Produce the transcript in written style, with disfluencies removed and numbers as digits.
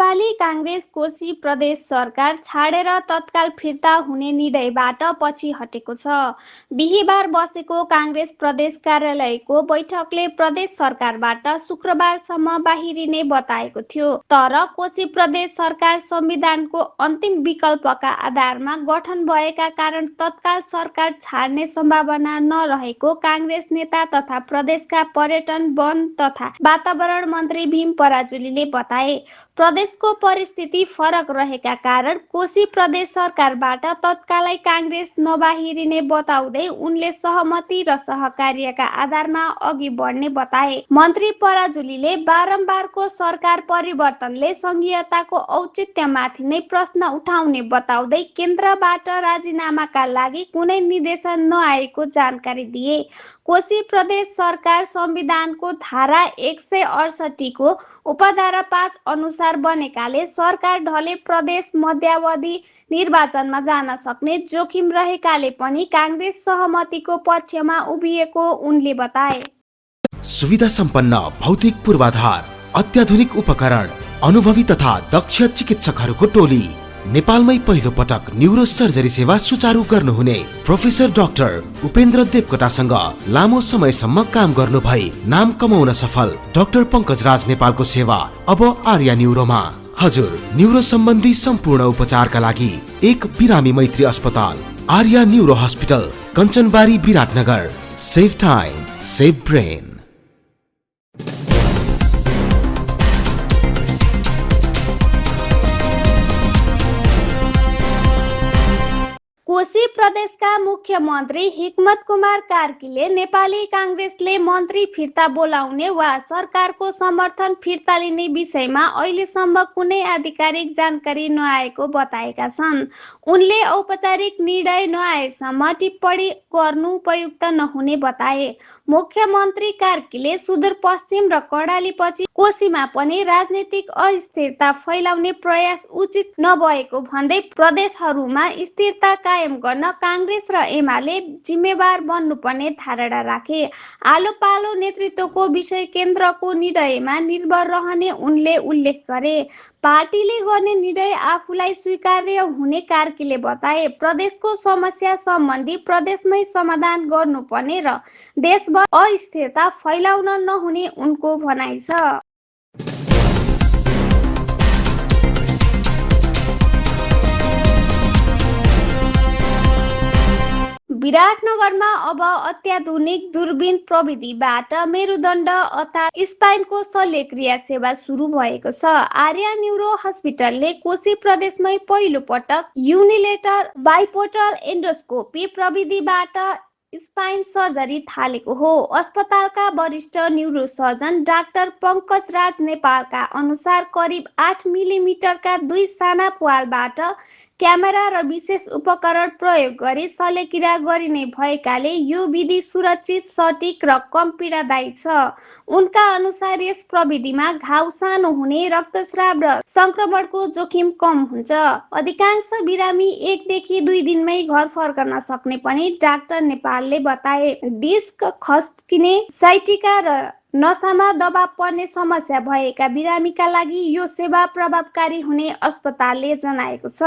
नेपाली कांग्रेस कोशी प्रदेश सरकार छाडेर तत्काल फिर्ता हुने निर्णयबाट पछि हटेको छ। बिहीबार बसेको कांग्रेस प्रदेश कार्यालयको बैठकले प्रदेश सरकारबाट शुक्रबारसम्म बाहिरिने बताएको थियो। तर कोशी प्रदेश सरकार संविधानको अन्तिम विकल्पका आधारमा गठन भएका कारण तत्काल सरकार छाड्ने सम्भावना नरहेको कांग्रेस नेता तथा प्रदेशका पर्यटन, वन तथा वातावरण मन्त्री भीम पराजुलीले बताए। प्रदेशको परिस्थिति फरक रहेका कारण कोशी प्रदेश सरकारबाट तत्कालै कांग्रेस नबाहिरिने बताउँदै उनले सहमति र सहकार्यका आधारमा अघि बढ्ने बताए। मन्त्री पराजुलीले बारम्बारको सरकार परिवर्तनले संघीयताको औचित्यमाथि नै प्रश्न उठाउने बताउँदै केन्द्रबाट राजीनामाका लागि कुनै निर्देशन नआएको जानकारी दिए। कोशी प्रदेश सरकार संविधानको धारा 168 को उपधारा 5 अनुसार बनेकाले सरकार ढले प्रदेश मध्यावधि निर्वाचनमा जान सक्ने जोखिम रहेकाले पनि कांग्रेस सहमतिको पक्षमा उभिएको उनले बताए। सुविधा सम्पन्न भौतिक पूर्वाधार, अत्याधुनिक उपकरण, अनुभवी तथा दक्ष चिकित्सकहरूको टोली, नेपालमै पहिलो पटक न्युरो सर्जरी सेवा सुचारू गर्नुहुने प्रोफेसर डाक्टर उपेन्द्र देवकोटासँग लामो समयसम्म काम गर्नु भई नाम कमाउन सफल डाक्टर पंकजराज नेपालको सेवा अब आर्या न्युरोमा। हजुर, न्युरो सम्बन्धी सम्पूर्ण उपचारका लागि एक बिरामी मैत्री अस्पताल Arya neuro hospital, Kanchanbari, Biratnagar. Save time, save brain. Koshi प्रदेशका मुख्यमन्त्री हिक्मत कुमार कार्कीले नेपाली कांग्रेसले मन्त्री फिर्ता बोलाउने वा सरकारको समर्थन फिर्ता लिने विषयमा अहिलेसम्म कुनै आधिकारिक जानकारी नआएको बताएका छन्। उनले औपचारिक निर्णय नआएसम्म टिप्पणी गर्नु उपयुक्त नहुने बताए। मुख्यमन्त्री कार्कीले सुदूरपश्चिम र कर्णालीपछि कोशीमा पनि राजनीतिक अस्थिरता फैलाउने प्रयास उचित नभएको भन्दै प्रदेशहरूमा स्थिरता कायम गर्न कांग्रेस र एमाले जिम्मेवार बन्नुपर्ने धारणा राखे। आलो पालो नेतृत्वको विषय केन्द्रको निर्णयमा निर्भर रहने उनले उल्लेख गरे। पार्टीले गर्ने निर्णय आफूलाई स्वीकार्य हुने कार्कीले बताए। प्रदेशको समस्या सम्बन्धी प्रदेशमै समाधान गर्नुपर्ने र देशभर अस्थिरता फैलाउन नहुने उनको भनाइ छ। विराटनगरमा अब अत्याधुनिक दूरबीन प्रविधिबाट मेरुदण्ड अर्थात् स्पाइनको शल्यक्रिया सेवा सुरु भएको छ। आर्या न्युरो हस्पिटलले कोशी प्रदेशमै पहिलो पटक युनिलेटर बाइपोर्टल एन्डोस्कोपी प्रविधिबाट स्पाइन सर्जरी थालेको हो। अस्पतालका वरिष्ठ न्युरोसर्जन डाक्टर पंकजराज नेपालका अनुसार करिब 8 मिलिमिटरका दुई साना प्वालबाट क्यामेरा र विशेष उपकरण प्रयोग गरी शल्यक्रिया गरिने भएकाले यो विधि सुरक्षित, सटिक र कम पीडादायी छ। उनका अनुसार यस प्रविधिमा घाउ सानो हुने, रक्तस्राव र संक्रमणको जोखिम कम हुन्छ। अधिकांश बिरामी 1 देखि 2 दिनमै घर फर्कन सक्ने पनि डाक्टर नेपालले बताए। डिस्क खस्किने, साइटिका र नसामा दबाव पर्ने समस्या भएका बिरामीका लागि यो सेवा प्रभावकारी हुने अस्पतालले जनाएको छ।